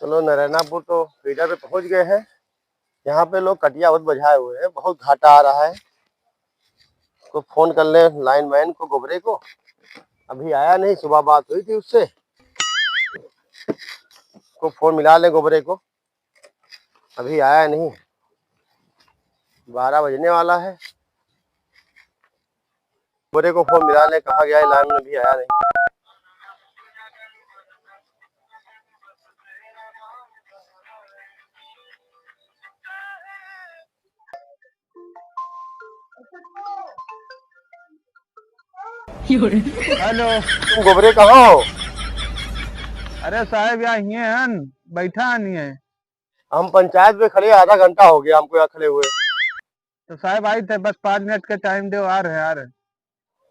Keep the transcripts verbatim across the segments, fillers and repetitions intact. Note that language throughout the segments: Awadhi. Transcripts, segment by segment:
चलो, नारायणापुर तो फीडर पे पहुंच गए हैं। यहाँ पे लोग कटिया बहुत बझाए हुए हैं, बहुत घाटा आ रहा है। तो फोन कर ले लाइनमैन को, गोबरे को, अभी आया नहीं। सुबह बात हुई थी उससे, को फोन मिला ले गोबरे को, अभी आया नहीं, बारह बजने वाला है। गोबरे को फोन मिला ले, कहाँ गया है लाइनमैन, अभी आया नहीं। हेलो। तुम गोबरे कहाँ हो? अरे साहेब, यहाँ हिये हन, बैठा हन हिये। हम पंचायत में खड़े, आधा घंटा हो गया हमको यहाँ खड़े हुए। तो साहेब, आई थे, बस पाँच मिनट का टाइम दो, आ रहे, आ रहे।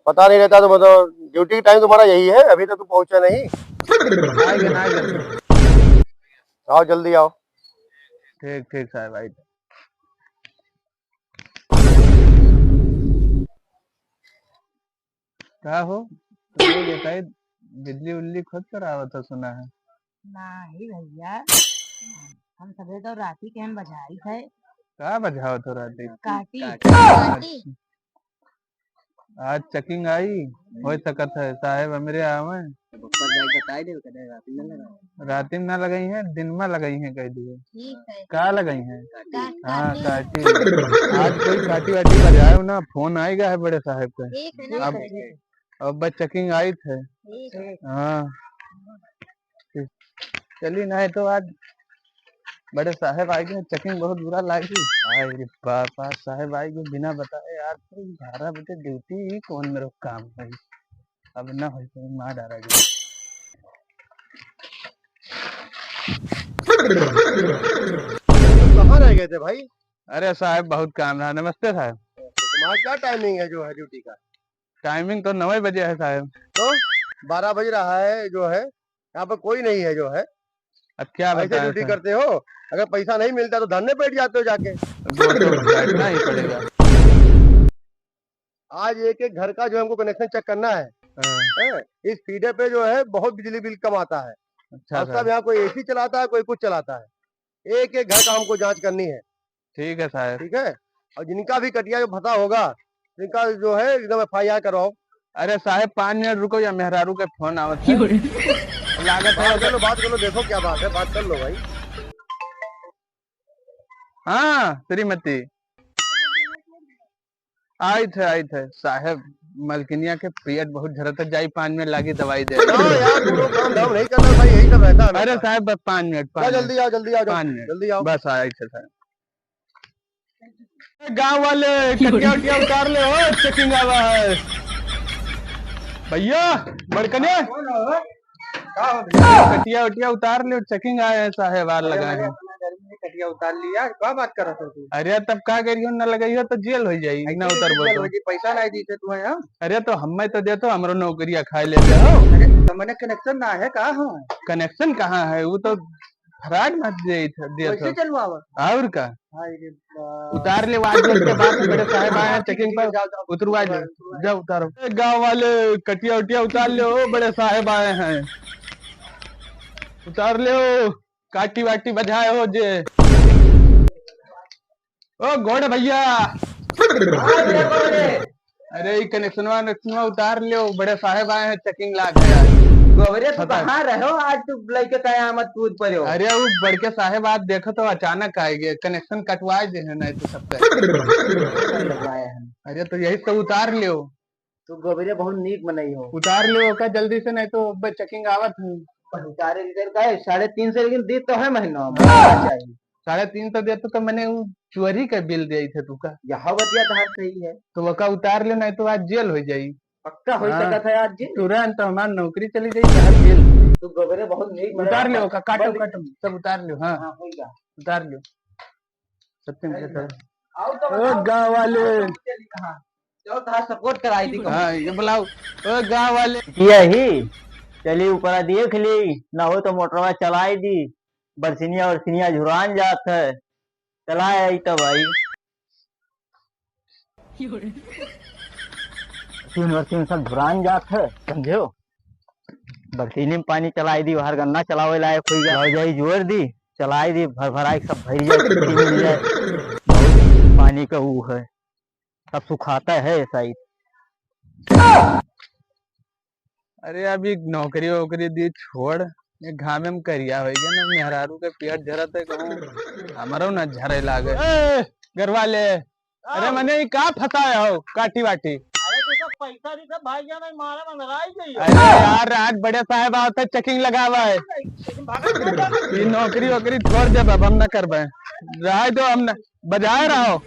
पता नहीं रहता तो, मतलब, ड्यूटी टाइम तुम्हारा यही है, अभी तक तुम पहुंचा नहीं। आएंगे ना, आएंगे। आओ, जल्दी आओ। ठीक, ठीक साहेब, आई थे। का हो, तू लोग एकाई बिजली उल्ली खुद करावत हो सुना है? नाही भैया, हम सभे तो राती के हम बजाई थे। का बजावत हो राती? काटी। अच्छा। आज चेकिंग आई, हो सकत है साहेब हमरे आवे। ऊपर जाके बताई दे, कदे राती में लगा। राती में ना लगाई है, दिन में लगाई है, कह दिए। ठीक है। का लगाई है? काटी। हाँ, काटी। काटी। आज कोई काटी वाटी बजाए ना, फोन आएगा है बड़े साहेब का। ठीक है ना? अब, अब बस चेकिंग आई थे। ठीक है। हाँ। चलिए, नहीं तो आज बड़े साहेब आए गए, चेकिंग बहुत बुरा लागी। अरे बाप, आज साहेब आए गए बिना बताए यार, तो बारह बजे ड्यूटी ही कौन मेरे को काम है, अब ना हो तो मार डाला गया। कहाँ रह गए थे भाई? अरे साहेब, बहुत काम रहा। नमस्ते साहेब। तुम्हारा क्या टाइमिंग है जो है ड्यूटी का? टाइमिंग तो नौ बजे है साहेब। तो बारह बज रहा है जो है, यहाँ पर कोई नहीं है जो है। अब क्या ऐसे बताएं ड्यूटी साहेब? करते हो, अगर पैसा नहीं मिलता तो धरने बैठ जाते हो जाके। वो तो बैठना ही पड़ेगा। आज एक एक घर का जो हमको कनेक्शन चेक करना है। हाँ। हैं? इस फीडर पे जो है बहुत बिजली बिल कम आता है। अच्छा और साहब। सब यहाँ कोई एसी चलाता है, कोई कुछ चलाता है। एक एक घर का हमको जांच करनी है। ठीक है साहब। ठीक है, और जिनका भी कटिया जो फंसा होगा, जिनका जो है एकदम एफआईआर करवाओ। अरे साहब, पाँच मिनट रुको, या मेहरारू के फोन आवत है। क्यों रे? लागत है बात कर लो, बात कर लो, देखो क्या बात है, बात कर लो भाई। हाँ श्रीमती। आई थे, आई थे साहेब, मलकिनिया के पेट बहुत झरत है, जाई पाँच मिनट लागी दवाई दे। ना यार, कोनो काम धाम नहीं करना भाई, यही सब रहता है हमेशा। अरे साहेब, बस पाँच मिनट, जा, पाँच जल्दी मिनट। आओ, जल्दी आओ, पाँच मिनट। जल्दी आओ। बस आई थे साहेब। गाँव वाले, कटिया उटिया उतार ले हो, चेकिंग आवा है। भैया, बड़कने। कौन हो? का हो भैया? कटिया उटिया उतार ले, चेकिंग आए हैं साहेब, आर अरे लगाए भैया, हैं। इतना गर्मी में कटिया उतार लिया, का बात करत हो तू? अरे तब का करियो, न लगाइयो तो जेल हो जाई, ऐसे ना कैसे उतरबो जेल तो। हो जाई? पैसा नहीं दी थे तू यहाँ। अरे तो हमें तो दे तो, हमरो नौकरिया खाए ले दे हो। अरे तो मैंने कनेक्शन ना है, का हो? कनेक्शन कहाँ है, वो तो फ्रॉड मार दे, दे वैसे तो। चलवावा। और का? हाय रे बाप। उतार ले, आज के बाद बड़े साहेब आए हैं चेकिंग पर, जाओ, जाओ, उतरवा दे। उतरवा, उतरवा। जाओ उतारो। ए, गाँव वाले, कटिया उटिया उतार ले हो, बड़े साहेब आए हैं। उतार ले हो, काटी वाटी बजाए हो जे। ओ गोड़ भैया। अरे ई कनेक्शनवा, कनेक्शनवा उतार ले, बड़े साहेब आए हैं, चेकिंग लाग गया है। गोबरे तू पता है। कहाँ रहो आज, तू लइके कयामत कूद पड़ो। अरे वो बड़के साहेब आज देखो तो अचानक आए गए, कनेक्शन कटवाए दे हैं, नहीं तो सबका। लगवाए हैं। अरे तो यही तो उतार लियो। तू गोबरे बहुत नीक मनई हो। उतार लियो का जल्दी से, नहीं तो अब चेकिंग आवत है। उतारे इधर का है, साढ़े तीन सौ लेकिन दी तो है महीना में, हाँ। चाहिए। साढ़े तीन सौ देते तो मैंने वो चोरी का बिल दे थे तू का। यह बतिया तो सही है। तो वो का उतार ले, नहीं तो आज जेल हो जाई। पक्का हो हाँ। सकत है आज जेल। तुरंत हमार नौकरी चली जाई, तो आज जेल। तू गोबरे बहुत नीक उतार ले, वो का काटो, बंद। काटो, सब उतार लो, हाँ। हाँ, हो गया। उतार लो। सत्यम के तरफ। आओ तो ओ बताओ। गाँव वाले। हाँ। चलो, तोहार सपोर्ट कराई दी। हाँ, ये बुलाओ। ओ गाँव वाले। किया ही? चली ऊपरा देख ली, ना हो तो मोटरवा चलाई दी। बरसिनिया वरसिनिया झुरान जात है। चलाए आई तो भाई। तीन बरसिन सब झुरान जात है, समझो? बल्टीनी में पानी चलाई दी, बाहर गन्ना चलावे लायक होई गया। जाई जोर दी, चलाई दी, भर भराई सब भर जाए, छुट्टी मिल जाए। बहुत पानी का ऊ है, सब सुखाता है ऐसा ही। अरे, अभी नौकरी वोकरी दी छोड़, ये घामे में करिया होई गया ना, मेहरारू के पेट झरत है, कहूँ हमरो ना झरे लागे। ए, गरवा ले। अरे, मने ई का फंसाया हो, काटी वाटी? अरे, तू तो पैसा दी, सब भाई जान मारा बंदराई गई हो। अरे यार, आज बड़े साहब आवत है, checking लगावा है। लेकिन भागा नहीं जाता। ये नौकरी वोकरी छोड़ दे, अब हम ना करबे, रह दो, हम ना बजाए रहो।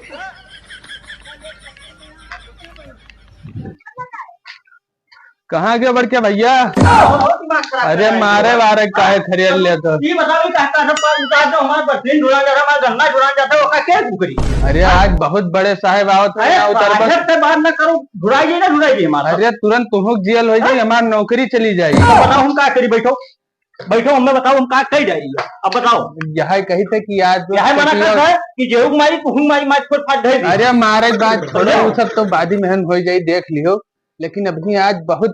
कहाँ गए बड़के भैया? बहुत दिमाग खराब अरे कर रहा है मारे यार। वारे काहे खरीद ले तो? ये बताओ, ये कहता है, "पाँच उतार दो, हमारे बर्तन ढुला जाता, हमारा गन्ना ढुला जाता, वो का क्या कुकरी?" अरे आज बहुत बड़े साहब आवत है, अरे यहाँ उतर बस। साहब से बात ना करो, ढुलाई ना ढुलाई हमारा। अरे तुरंत तुहुक जेल हो जाई, हाँ? हमार नौकरी चली जाई। तो बताओ हम का करी, बैठो, बैठो, हमें बताओ हम का कही जाई, अब बताओ। यह कही थे कि आज जो यह मना छुट्टी करता हो है कि जेहू मारी, तुहू मारी, मार छोड़ फाड़ दे दी। अरे मारे बात छोड़ो, बोलो। वो सब तो बादी मेहन हो जाई, देख लियो। लेकिन अभी आज बहुत,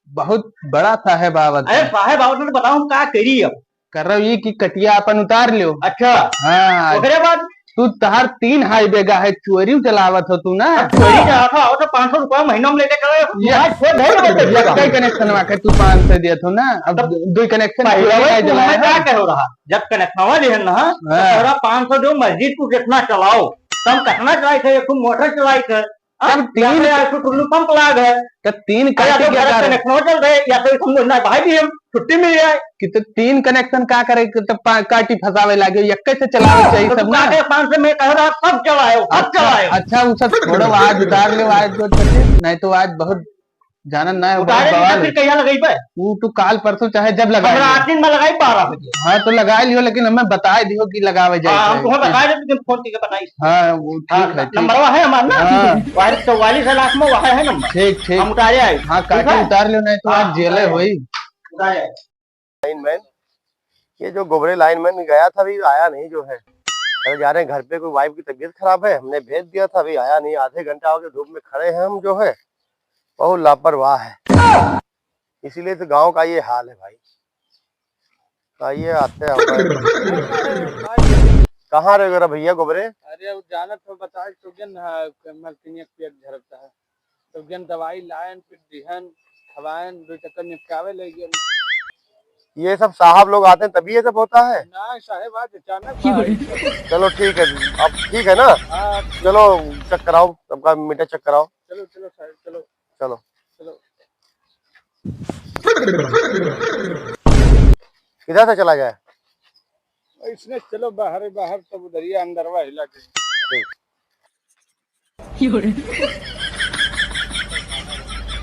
बहुत बड़ा साहेब आवत अरे है। साहेब आवत है तो बताओ हम का करी अब? कर रहा ये कि कटिया अपन उतार लियो। अच्छा। हाँ। ओकरे बाद? तू तहार तीन हाई बेगा है, चोरी चलावत हो तू ना। अब चोरी चलावत हो, आओ तो पाँच सौ रुपया महीना में लेके चलो, ये आज छोड़ दे दो। ये कई कनेक्शन में आके तू पाँच सौ दिया था ना, अब अब दो, दो कनेक्शन पहले चोरी वो नहीं तू हमें चलाया क्या है। कहो रहा? जब कनेक्शनवा लिहन ना, तो हाँ। तोहरा पाँच सौ जो मस्जिद को कितना चलाओ, तब कितना चलाई थे, एक ठो मोटर चलाई थे, हाँ, तब तीन या तो यार, टुल्लू पंप लाग है। तब तीन अरे, या काटी तो क्या घर करे? कनेक्शन हो चल रहे, या तो हम ना भाई भी हम छुट्टी मिल जाए। कि तो तीन कनेक्शन का करे, कि तो पा-, काटी फंसावे लागे, यक्के से चलावे हाँ, चाहिए तो सब तू ना। काटे पाँच से मैं कह रहा, सब चलाए, सब अच्छा, चलाए। अच्छा, वो सब छोड़ो, आज उतार ले, आज जो छुट्टी, नहीं तो आज बहुत जानन ना है, बहुत उतारे नहीं बवाल तो है। फिर कहिया लगई बे? वो तो काल परसों चाहे जब लगाए हमरा लियो। आठ दिन में लगाई बारह बजे। हाँ, तो लगाए लियो, लेकिन हमें बताए दियो कि लगावे जाए हाँ, हम चाहे। तुम्हें बताए देते, तुम फोन करके बताई। हाँ, वो ठीक हाँ, है, ठीक। नंबरवा है हमार ना? हाँ। वाहिद चौवालीस लाख में वह है नंबर। ठीक, ठीक। हम उतारे आए। हाँ, ठीक काटी है? उतार लियो, नहीं तो हाँ, आज जेले उतारे। होई। उतारे आए। लाइनमैन, ये जो गोबरे लाइनमैन गया था, अभी आया नहीं जो है। अरे जा रहे हैं घर पे, कोई वाइफ की तबीयत खराब है, हमने भेज दिया था, अभी आया नहीं। आधे घंटा हो गया, धूप में खड़े हैं हम जो है, बहुत लापरवाह है। इसीलिए तो गांव का ये हाल है भाई। आइए, आते हैं हमारे। कहाँ रह गए भैया गोबरे? अरे, वो जानत हो, बताए तो गन, हाँ, मलकिनिया के पेट झरता है। तो गन दवाई लायन, फिर दिहन, खवायन, दो चक्कर निपटावे ले गन। ये सब साहब लोग आते हैं तभी ये सब होता है? ना साहेब, आज अचानक भाई। चलो ठीक है, अब ठीक है ना? हाँ। चलो check कराओ, सबका meter check कराओ। चलो, चलो साहेब, चलो। चलो। चलो। किधर से चला गया? इसने चलो बाहर ही बाहर, तब उधरिया अंदरवा हिला के। ठीक।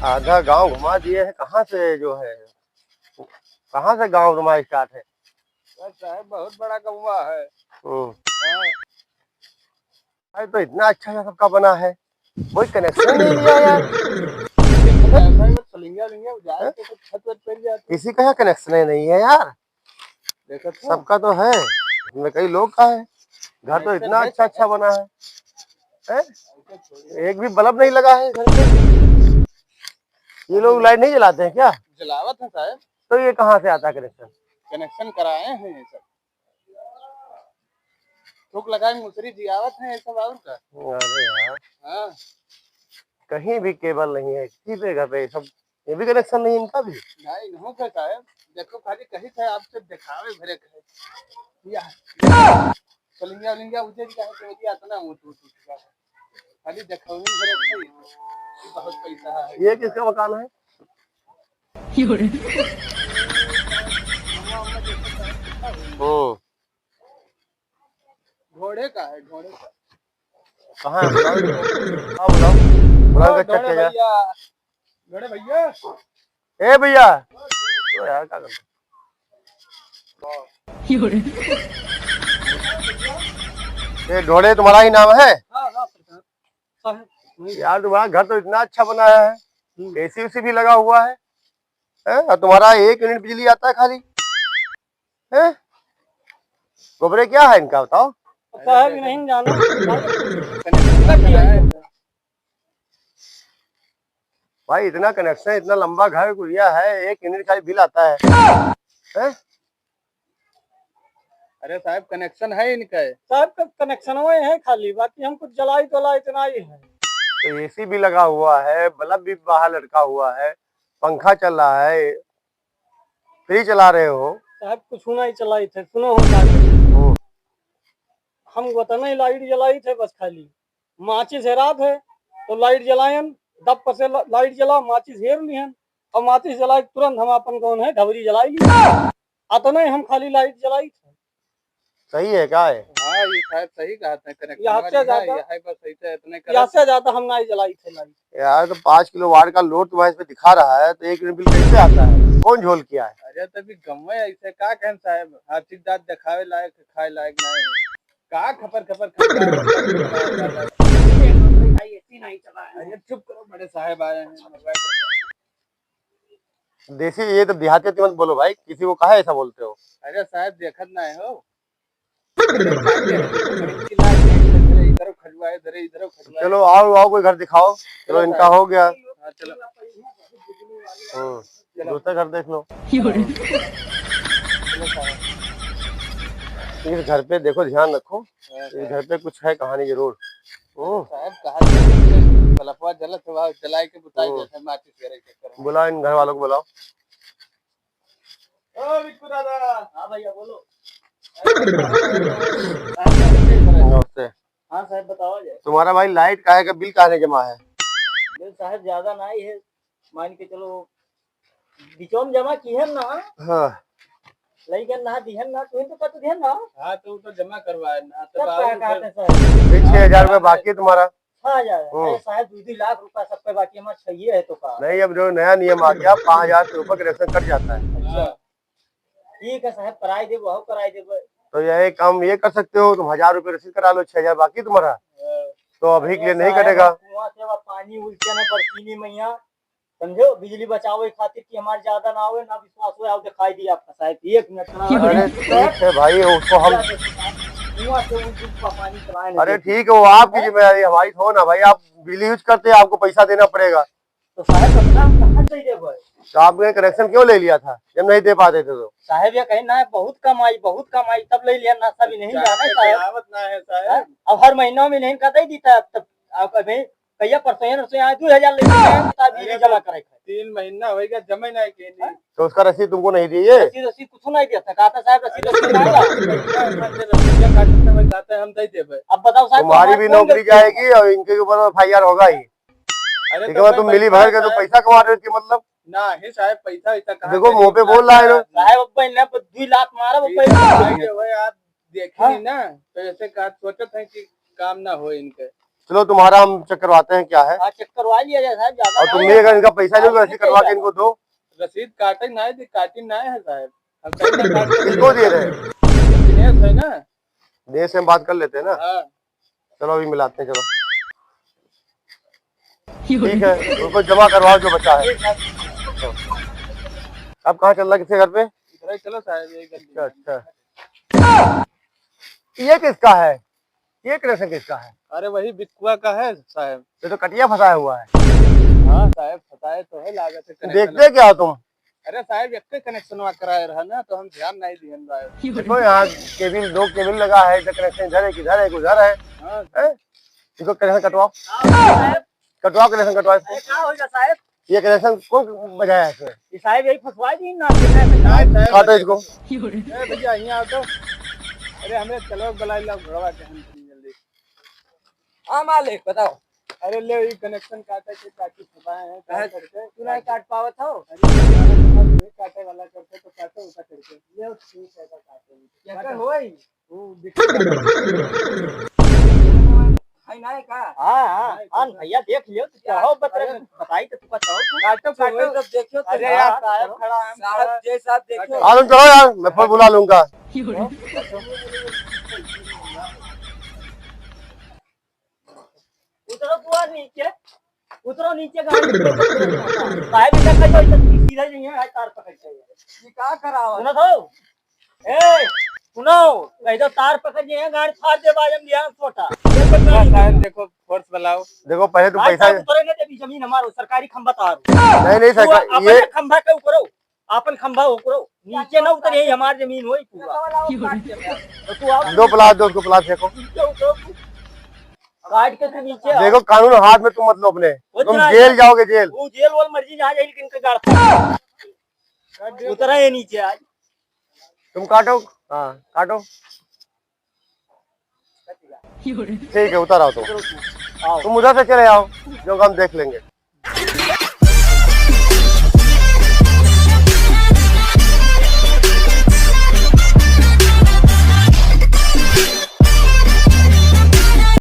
आधा गांव घुमा दिए हैं, कहाँ से जो है, कहाँ से गांव तुम्हारा start है? बस साहेब, बहुत बड़ा गौवा है। हम्म। हाँ। भाई, तो इतना अच्छा सा सबका बना है, कोई कनेक्शन नहीं लिया यार। ऐसा ही बस सलिंगा उलिंगा उजाड़ हैं? के कुछ छत वत पड़ जाती। किसी का यहाँ कनेक्शन ही नहीं है यार। देखो तो। सबका तो है, इसमें कई लोग का है। घर तो कनेक्शन इतना है अच्छा, अच्छा बना है, हैं? ऐसा थोड़ी है। एक भी बल्ब नहीं लगा है घर पे। ये लोग लाइट नहीं जलाते हैं क्या? जलावत है साहब। तो ये कहाँ से आता है कनेक्शन? कनेक्शन कराए हैं ये सब। थूक लगाए मुसरी जियावत है ये सब, और का? अरे यार। हाँ। कहीं भी केबल नहीं है, किसी पे घर पे सब, ये भी कनेक्शन नहीं इनका भी? नहीं, इन्हों का साहब। देखो, खाली कही था आपसे दिखावे भरे के है। या। सलिंगिया उलिंगिया उजे भी कहे तो ये इतना ऊँच ऊँच उठ गया है। खाली दिखावे भरे के है, ये बहुत पैसा है। ये किसका मकान है? हम्म। घोड़े का है, घोड़े का। कहाँ है? बुलाओ, बुलाओ, बुलाओ। बुलाओ, ओ, check घोड़े किया जाए। भैया, घोड़े भैया। ए भैया। ओ यार, क्या कर रहे हो? ये घोड़े तुम्हारा ही नाम है? हाँ, हाँ, सरकार। साहब, वही। यार, तुम्हारा घर तो इतना अच्छा बनाया है, हम्म। एसी उसी भी लगा हुआ है, हैं? और तुम्हारा एक यूनिट बिजली आता है खाली, हैं? गोबरे क्या है इनका, बताओ? साहब, नहीं जाना। कनेक्शन किया है। भाई, इतना कनेक्शन, इतना लंबा घर गुड़िया है, एक यूनिट खाली बिल आता है, हैं? अरे साहब, कनेक्शन है इनका। साहब, क-, कनेक्शन वही है खाली, बाकी हम कुछ जलाई तलाई तो नहीं है। तो एसी भी लगा हुआ है, बल्ब भी बाहर लटका हुआ है, पंखा चल रहा है, फ्रिज चला रहे हो। साहब, कुछ नहीं चलाई थे, सुनो हो साहब। हम्म। हम वतने लाइट जलाई थे बस खाली। माचिस हेरात है, तो लाइट जलायन, दब पर से ला-, लाइट जला, माचिस हेर लिहन, और माचिस जलाए तुरंत हम अपन कौन है, ढबरी जलाई ली। अतने हम खाली लाइट जलाई थे। सही है, क्या है? हाँ, ये शायद सही कहा था, कनेक्शन यहाँ से वाली ना, ज्यादा, यहाँ बस ऐसे इतने यहाँ करत से हैं। ज्यादा हम नहीं जलाई थे लाइट। यार, तो पाँच किलो वाट का लोड तुम्हारे इस पे दिखा रहा है, तो एक यूनिट बिल कैसे आता है? कौन झोल किया है? अरे, तभी गम्मे ऐसे का कहन साहब, हाथी दांत दिखावे लायक, खाए लायक नहीं। का खपर खपर खपर? भाई, एसी नहीं चला है। अरे चुप करो, बड़े साहब आए हैं। देसी, ये तो देहाती मत बोलो भाई, किसी को काहे ऐसा बोलते हो? अरे साहब, देखत ना हो। इधर खजुआए, इधर, इधर खजुआए। चलो, आओ, आओ, कोई घर दिखाओ। चलो, चलो इनका साहब। हो गया। हाँ, चलो। हम्म, चलो। दूसरा घर देख लो। इस घर पे देखो, ध्यान रखो, हाँ, इस घर पे कुछ है कहानी जरूर। ओ। साहब, कहा था, बल्बवा जलत हुआ, जलाए के बुताई ओ। जैसे माचिस करे के चक्कर में। बुलाओ, इन घर वालों को बुलाओ। ओ, बिट्टू दादा। हाँ भैया, बोलो। नमस्ते। हाँ साहब, बताओ जाए। तुम्हारा भाई लाइट काहे का बिल काहे नहीं जमा है? बिल साहब ज्यादा नहीं है, मान के चलो, बिचौम जमा किहन ना। हाँ। लइकन ना दिहन ना, तुहिन तो कत दिहन ना। हाँ, तो वो तो जमा करवाए ना, तब सब आऊ कहा तो कहते सर। फिर छह हजार रुपये बाकी है तुम्हारा। छह हजार? हम्म। अरे साहब, दो दो लाख रुपया सबके बाकी, हमार छहिए है तो का? नहीं, अब जो नया नियम आ गया, पाँच हजार के ऊपर कनेक्शन कट जाता है। अच्छा। हाँ। ठीक है साहब, कराई देबो, हम कराई देबो। तो यही काम ये कर सकते हो, तुम हजार रुपये रसीद करा लो, छह हजार बाकी तुम्हारा। हाँ। तो अभी के लिए नहीं कटेगा। कुआं से अब पानी उलटे ना पड़ती नहीं मैया। समझो, बिजली बचावे खातिर कि हमारे ज्यादा ना आवे, ना विश्वास होए, आओ दिखाई दिए आपका साहब, एक मिनट खड़ा हो। अरे ठीक है भाई, उसको हम कुआं से उन, उनका पानी चलाए नहीं अरे देते। ठीक है, वो आपकी हैं? जिम्मेदारी, हमारी थोड़ा ना भाई, आप बिजली यूज करते हैं, आपको पैसा देना पड़ेगा। तो साहब, अपना हम कहाँ से दे भाई? तो आपने कनेक्शन क्यों ले लिया था, जब नहीं दे पाते थे तो? साहब, ये कहीं ना, बहुत कम आई, बहुत कम आई, तब ले लिया ना, सब नहीं जाने साहब। आवत ना है साहब। हैं? अब हर महीना में नहीं का दे देता है, अब तब आप अभी भैया, परसों नरसों यहाँ दो हजार लेके गए, बता दीजिए, अरे जमा तो करे के। तीन महीना हो गया, जमा नहीं किए नहीं। हाँ? तो उसका रसीद तुमको नहीं दी ये? रसीद, रसीद कुछ नहीं दिया था, कहा था साहब, रसीद, रसीद नहीं आया। पैसा, पैसा दे, रसीद काटते समय जाते हैं, हम दे देबे। अब बताओ साहब, तुम्हारी तुम्हारा भी कौन नौकरी गलती है? जाएगी और इनके ऊपर एफ आई आर होगा ही। अरे ठीक तो है, भाई, मैं तुम मिली भगत के तो साहब पैसा कमा रहे हो कि मतलब? ना, हे साहब, पैसा वैसा कहाँ देखो, से मुंह पे बोल रहा है ना। साहब, अब इन्हें पर दो लात मारा, वो ठीक पैसा है, नहीं है। भाई, यार, देखी हाँ। नहीं ना, तो ऐसे कहा, सोचत है कि काम ना हो इनके। चलो, तुम्हारा हम चेक करवाते हैं, क्या है। हाँ, चेक करवा लिया जाए साहब, ज्यादा और ना तुम हो भी जाए। अगर इनका पैसा हाँ, लोगे, रसीद करवा के इनको दो। रसीद काटे ना है, काटी ना है साहब। हम पैसा काट के किसको दे रहे हैं? दिनेश है ना? दिनेश से हम बात कर लेते हैं ना। हाँ। चलो, अभी मिलाते हैं, चलो। ठीक है, उनको जमा करवाओ जो बचा है। ठीक है। अब कहाँ चल रहा है, किसके घर पे? इधर ही चलो साहब, ये गली। अच्छा, अच्छा। ये किसका है? ये कनेक्शन किसका है? अरे, वही बिक्कुआ का है साहब। ये तो कटिया फंसाया हुआ है। हाँ साहब, फंसाए तो है, लागत है कनेक्शन। देखते क्या हो तुम? अरे साहब, एक कनेक्शन कराए रहा ना, तो हम ध्यान नहीं दिहन साहब। देखो, यहाँ केबल, दो केबल लगा है, इधर कनेक्शन इधर है, किधर है, उधर है। हाँ। हैं? इसको कनेक्शन कटवाओ। हाँ, साहब। कटवाओ, कनेक्शन कटवाओ इसको। अरे, का हो गया साहब? ये कनेक्शन कौन बजाया है इसमें? ये साहब यही फंसवा दी ना, ये कनेक्शन। नहीं, साहब, काटो इसको। ए, भैया, यहाँ आओ तो। अरे, हमें चलो, बुला लो, घोड़वा के हम जल्दी। हाँ, मालिक, बताओ। अरे, ले, ये कनेक्शन काटे के काटी फंसाए हैं, काहे काट करके? तू नहीं काट पावत हो? अरे, काटे वाला करके तो काटो, उनका करके। ले, ठीक है, तो काटो। क्या काटो। कर होई? है ना का? हाँ, हाँ, हाँ, भैया देख लियो, तू चढ़ाओ, बत-, अरे, बताई तो तू का चढ़ाओ तू। काटो, काटो। सब देखियो तो। अरे यार, हाँ, साहब चढ़ाओ। खड़ा है, हम साहब, खड़ा। जय साहब, देखियो। आ, तुम चढ़ो यार, मैं फोन बुला लूंगा। उतरो तू और नीचे, उतरो नीचे, गाड़ी। साहब, इधर का जो इधर सीधा नहीं है, तार पकड़ के। ये का करावा? सुनो तो। ए, सुनो, कह दो तार पकड़ लिए हैं, गाड़ी फाड़ दे, बाजम दिया छोटा। देखो, फोर्स बुलाओ। देखो, पहले तुम पैसा उतरे ना, जब ये जमीन हमारो, सरकारी खंभा तार। नहीं, नहीं, सरकार, अपने ये खंभा के ऊपर हो, अपन खंभा ऊपर हो, नीचे ना उतरे, यही हमार जमीन होई पूरा। तो तू आओ। दो प्लाट दो, उसको प्लाट देखो। नीचे उतरो तू। काट के तू नीचे आओ। देखो, कानून हाथ में तुम मत लो अपने, तुम जेल जाओगे, जेल। वो जेल वाल मर्जी जहाँ जाए, लेकिन इनके गाड़ उतरा है नीचे आज। तुम काटो, हाँ, काटो। ठीक है, उतर आओ तुम। आओ। तुम उधर से चले आओ, जो हम देख लेंगे।